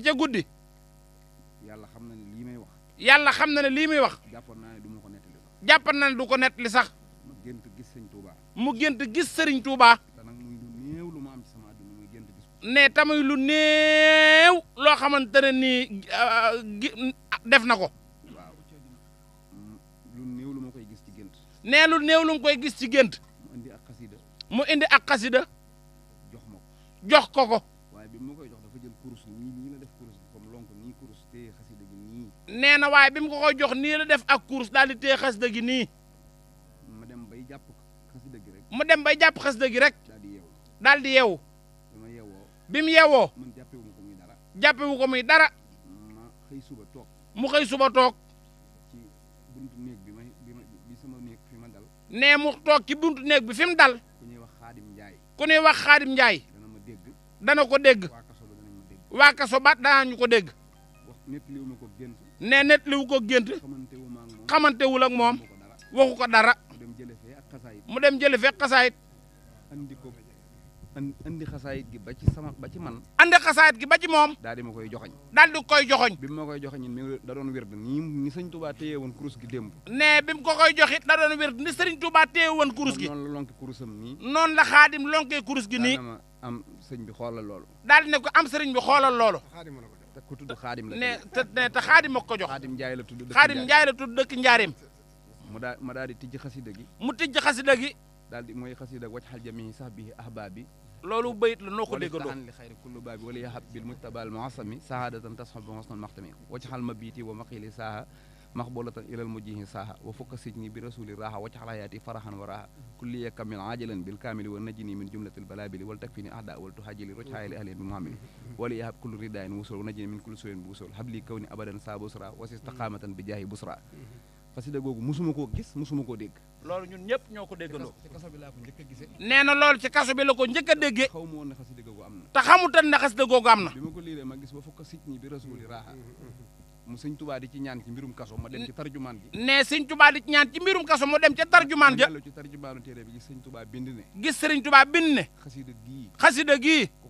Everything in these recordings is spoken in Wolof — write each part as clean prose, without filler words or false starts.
bi ca guddi yàlla xam na ne lii may wax yàlla xam na ne lii muy wax jàppoon naa ne du ma ko nettali sax jàppan na ne du ko nettali sax ma gént gis sëñ Touba mu gént gis sëriñ Touba te nag muy lu néew lu ma am ci sama àdduna muy gént gis ko ne tamuy lu néew loo xamante ne nii def na ko waaw lu néew lu ma koy gis ci gént nee lu néew lu mu koy gis ci gént mu indi ak xasida mu indi ak xasida jox ma ko jox ko ko waaye bi ma koy jox dafa jël kurus nii la def kurus bi comme lonk nii kurus téye xasida gi nii nee na waaye bi mu ko koy jox nii la def ak course daal di téye xasida gi nii ma dem bay jàpp xasida gi rek mu dem bay jàpp xasida gi rek daal di yeewu daal di yeewu bi ma yeewoo bi mu yeewoo man jàppewu ma ko muy dara jàppewu ko muy dara ma xëy suba toog mu xëy suba toog ci buntu néeg bi sama néeg fi ma dal nee mu toog ci buntu néeg bi fi mu dal ku ñuy wax Xaadim Njaay ku ñuy wax Xaadim Njaay dana ma dégg dana ko dégg waa kaso ba danañ ma dégg waa kaso ba danañu ko dégg wax nettaliwu ma ko gént nee nettaliwu ko gént xamantewu ma ak moom xamantewul ak moom waxu ko dara waxu ko dara mu dem jële fee ak xasaayit mu dem jële fekk xasaayit andi ko andi xasaayit gi ba ci man andi xasaayit gi ba ci moom daal di ma koy joxañ daal di koy joxoñ bi ma koy joxañ mi da doon wér ni sëñ Touba téye woon kurus gi démb nee bi mu ko koy joxit da doon wér ni Sëriñ Tuubaa téye woon kurus gi noonu la lonki kurusam nii noonu la Xaadim lonkee kurus gi nii ma am sëñ bi xoolal loolu daal di ne ko am sëriñ bi xoolal loolu te ku tudd Xaadim la ne te Xaadim moo ko jox Xaadim Njaay la tudd dëkk Xaadim Njaay la tudd dëkk Njaareem ma daal di tijji xasida gi mu tijj xasida gi daal di mooy xasida wacc xal jami sax bi ahbaabi loolu bayit la noo ko déggandoo wala li xayri kullu baabi wala yahab bil mujtabal muasami sahadatan tasxab bi xosnal maxtami wacc xal ma biiti wa maqili saaha maxbolatan ilal mujjihi saaha wa fukka sijni bi rasuli raaha wacc xal hayaati farahan wa raaha kulliya kamil ajalan bil kamili wa najini min jumlatil balabili wal takfini ahda wal tuhajili roj xaayali ahli bi muhamili wala yahab kullu ridayin wusul wa najini min kulli surin bi wusul habli kawni abadan sa busra wa istaqamatan bi jaahi busra xasida googu musuma koo gis musuma koo dégg loolu ñun ñëpp ñoo ko déggandoo ci kaso bi laa ko njëkk a gisee nee na loolu ci kaso bi la ko njëkk a déggee xaw ma woon ne xasida googu am na te xamutan ne xasida googu am na bi ma ko liiree ma gis ba fukk sijni bi rasuli raaha mu sëñ Touba di ci ñaan ci mbirum kaso ma dem ci tarjumaan gi ne Sëriñ Tuubaa di ci ñaan ci mbirum kaso mu dem ca tarjumaan ja dellu ci tarjumaanu téere bi gis sëñ Touba bind ne gis Sëriñ Tuubaa bind ne xasida gii ku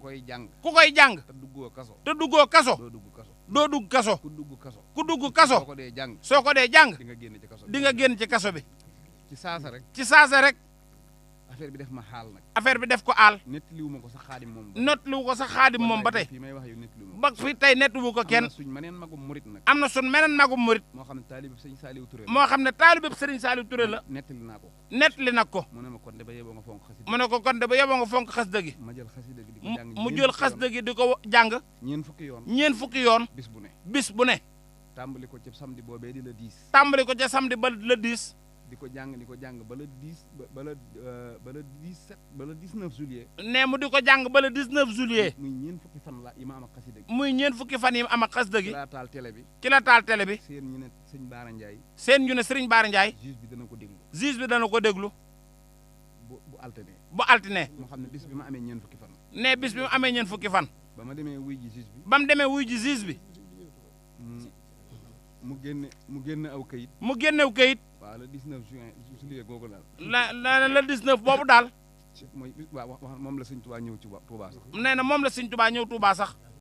koy jàng te duggoo kaso doo dugg kaso ku dugg kaso soo ko dee jàng di nga génn ci kaso di nga génn ci kaso bi ci saasa rek affaire bi def ma xaal nag affaire bi def ko aal nettaliwu ma ko sax Xaadim moom nettaliwu ko sax Xaadim moom ba tey fii may wax yow nettaliwu ba fi tey nettaliwu ko kenn suñ meneen magum murit nag am na sun meneen magum murit moo xam ne taalib sëñ Saliou Touré moo xam ne taalib Sëriñ Saliou Touré la nettali naa ko nettali nag ko mu ne ma kon de ba yeboo nga fonk xasida mu ne ko kon de ba yeboo nga fonk xasida gi ma jël xasida gi di ko jàng mu jël xasida gi di ko jàng ñeen fukki yoon bis bu ne tàmbali ko ca samedi boobee di la 10 tàmbali ko ca samedi ba le 10 di ko jàng ba le 10 ba le 17 ba le 19 juillet ne mu di ko jàng ba le 19 juillet muy ñeen fukki fan la ima am ak xasida gi muy ñeen fukki fan yi am ak xasida gi ci la taal télé bi seen ñu ne sëñ Baara Ndiaye seen ñu ne Sëriñ Baara Ndiaye juge bi dana ko déglu bu altine moo xam ne bis bi ma amee ñeen fukki fan ne bis bi mu amee ñeen fukki fan ba ma demee wuy ji juge bi ba mu demee wuy ji juge bi mu génne aw kayit waaw le 19 juillet googu daal le 19 boobu daal mooy waaw moom la sëñ Touba ñëw ci Touba sax nee na moom la sëñ Touba ñëw Touba sax